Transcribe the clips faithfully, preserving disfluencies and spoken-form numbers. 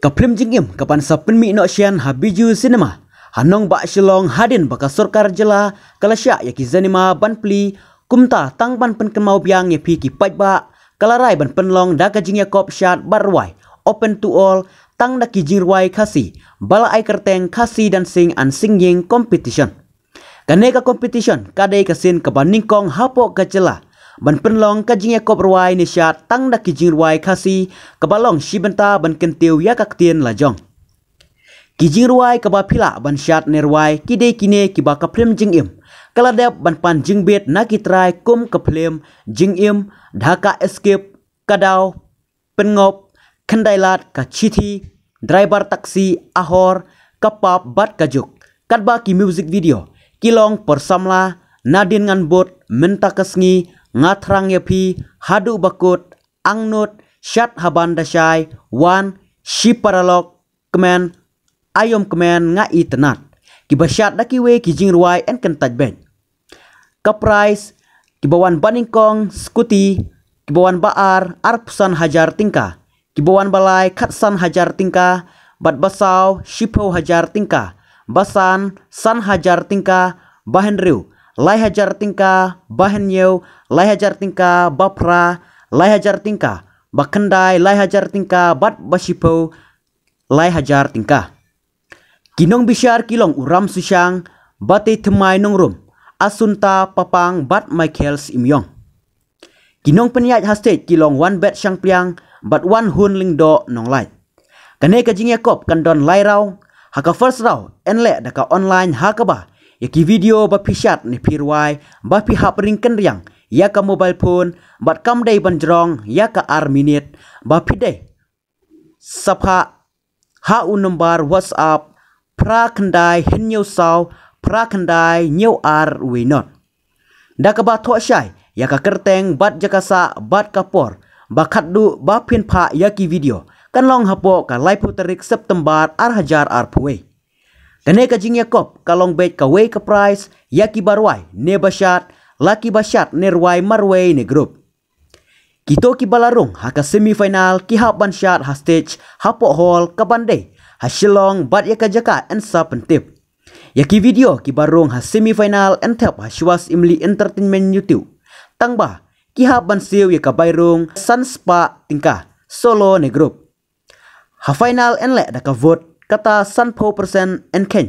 Ka phlim jingim kaban sa pynmih noh shen ha Bijou Cinema ha nongbah Shillong hadien ba ka sorkar jylla ka la shah ïa ki cinema ban plie, kumta tang ban pynkynmaw biang ïa phi ki paidbah, ka la rai ban pynlong da ka jingïakop shad bad rwai open to all, tang da ki jingrwai Khasi ba la ai kyrteng Khasi Dancing and Singing Competition. Kane ka competition ka dei ka sien kaba nyngkong hapoh ka jylla ban pynlong ka jingïakop rwai ne shad tang da ki jingrwai Khasi, kaba long shi bynta ban kyntiew ïa ka ktien lajong. Ki jingrwai kaba phi lah ban shad ne rwai ki dei kine kiba ka phlim jingim ka la dep ban pan jingbit na ki trai kum ka phlim Jingim, Dhaka Escape, Ka Daw, Pynngop, Khyndai Lad, Ka Chithi, Driver Taxi, Ahor, Ka Pap bad Ka Juk. Katba ki music video ki long: Por Samla, Nadien Ngan Bud, Mynta Ka Sngi, Nga Thrang Ïa Phi, Haduh Ba Kut, Angnud, Shad Haban Da Shai, Wan, Shi Paralok, Kmen, Aïom Kmen, Nga Itynnad, kiba shad da kiwei ki jingrwai yn kyntait beit. Ka prize: kiba wan banyngkong scooty, kiba wan ba ar arphew san hajar tyngka, kiba wan ba lai khatsan hajar tyngka, bad ba saw shiphew hajar tyngka, ba san san hajar tyngka, ba hynriew lai hajar tyngka, ba hynñiew lai hajar tyngka, ba phra lai hajar tyngka, ba khyndai lai hajar tyngka, bad ba shiphew lai hajar tyngka. Ki nongbishar ki long u Ram Sushang, Batei Thymmai Nongrum, Asunta Papang bad Michael Syiemiong. Ki nongpynïaid ha stage ki long Wanbet Shangpliang bad Wanhun Lyngdoh Nonglait. Kane ka jingïakop kan don lai round. Ha ka first round yn leh da ka online ha kaba ïa ki video ba phi shad ne phi rwai ba phi hap ring kynriang ïa ka mobile phone bad kam dei ban jrong ïa ka ar minit, ba phi dei sa phah ha u nombar WhatsApp phra khyndai hynñiew saw phra khyndai hynñiew ar wei not, da kaba thoh shai ïa ka kyrteng bad jaka sah bad ka por ba khatduh ba phin phah ïa ki video kan long hapoh ka laiphew tarik September ar hajar arphew wei. Kane ka jingïakop ka long beit kawei ka prize ïa kiba rwai ne ba shad, la kiba shad ne rwai marwei ne group. Kito kiba la rung ha ka semi final ki hap ban shad ha stage hapoh hall kaban dei ha Shillong bad ïa ka jaka yn sa pyntip. Ïa ki video kiba rung ha semi final yn thep ha Shwas Imli Entertainment YouTube. Tangba ki hap ban siew ïa ka bai rung san spah tyngka solo ne group. Ha final yn leh da ka vote kata sanphew percent yn kheiñ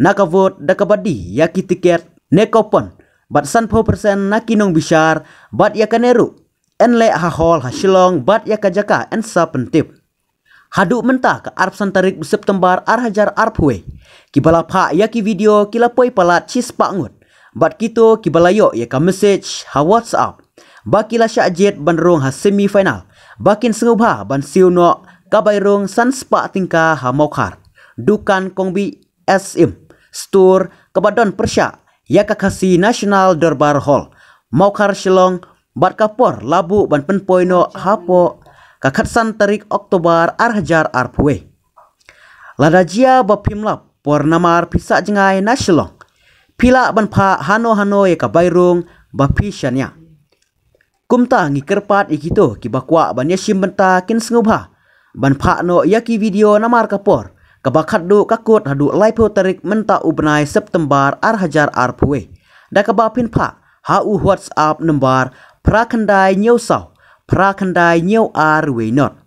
na ka vote da kaba die ïa ki tiket ne coupon bad sanphew percent na ki nongbishar, bad ïa kane ruh yn leh ha hall ha Shillong bad ïa ka jaka yn sa pyntip. Haduh mynta ka arphew san tarik September ar hajar arphew wei, kiba la phah ïa ki video ki la poi palat shispah ngut, bad kito kiba la ïoh ïa ka message ha WhatsApp ba ki la shah jied ban rung ha semi final ba kin sngewbha ban siew noh ka bai rung san spah tyngka ha Mawkhar, dukan Kongbi Syiem Store kaba don pyrshah ïa ka Khasi National Dorbar Hall, Mawkhar Shillong, bad ka por la buh ban pynpoi noh hapoh ka khatsan tarik October ar hajar arphew wei. Lada jia ba phim lap por namar phi sah jngai na Shillong, phi lah ban phah hano hano ïa ka bai rung ba phi shaniah. Kumta ngi kyrpad ïa kito kiba kwah ban ïashim bynta kin sngewbha ban phah noh ïa ki video namar ka por kaba khatduh ka kut haduh laiphew tarik mynta u bnai September ar hajar arphew wei, da kaba phin phah ha u WhatsApp nombar phra khyndai hynñiew saw phra khyndai hynñiew ar wei not.